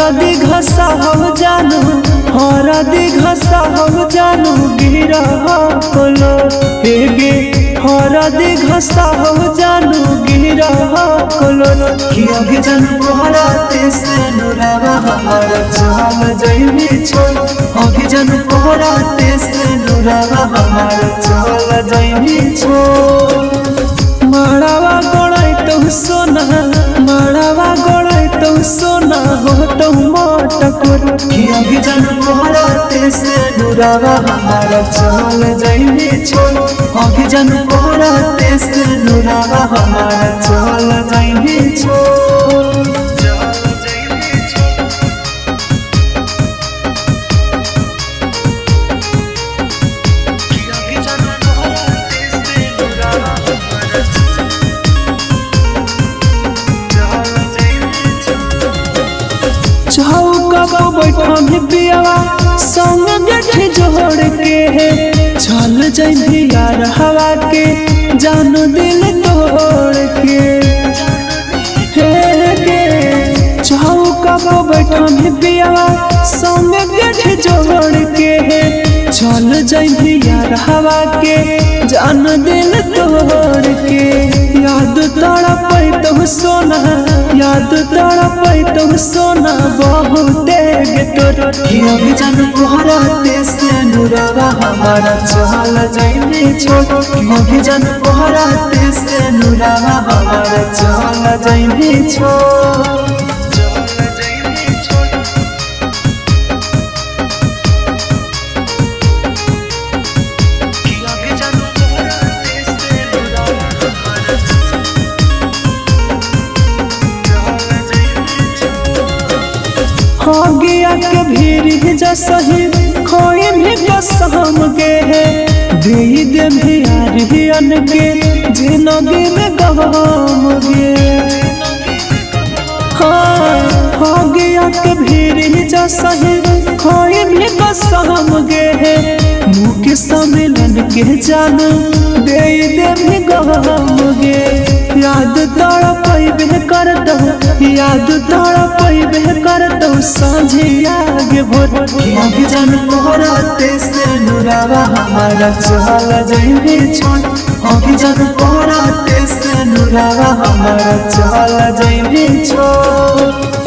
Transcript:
हरदी घसा हो जानू, हरदी घसा हो जानू गिरह कोलो हे गे, हरदी घसा हो जानू गिरह कोलो। किया के जन कोहरा ते से नुरावा हमारा चल जइबी छोड़, अगे जन कोहरा ते से नुरावा हमारा चल जइबी छोड़। माड़ावा गड़ाई तो सोना, माड़ावा गड़ाई तो सोना हो तो मटकोर। किया के जन कोहरा ते से नुरावा हमारा चल जइबी छोड़, अगे जन कोहरा ते से नुरावा हमारा चल जइबी छोड़। चौका पर बैठा भी पियावा संग गठ जोड़ के है, चल जइबी यार हवा के जानो दिल तोड़ के हे के। चौका पर बैठा भी पियावा संग गठ जोड़ के है, चल जइबी यार हवा के जानो दिल तोड़ के। याद तड़पै तो सोना, याद तड़पै तो सोना बहुते गे तोर। किया के जन कोहरा ते से नुरावा हमारा चल जइबी छोड़, अगे जन कोहरा ते से नुरावा हमारा चल जइबी छोड़। हो गया के भीड़ जसही खोई भी कसम के है, दे दे भी आरियन के जिनगी में गवाम गे। हाँ हो गया के भीड़ जसही खोई भी कसम गे है, मुख सम्मेलन के जानू दे दे भी गवाम गे। याद तड़पैबे करतौ, याद तड़पैबे करतौ साँझिया गे भोर। किया के जन कोहरा ते से नुरावा हमारा चल जइबी छोड़, अगे जन कोहरा ते से नुरावा हमारा चल जइबी छोड़।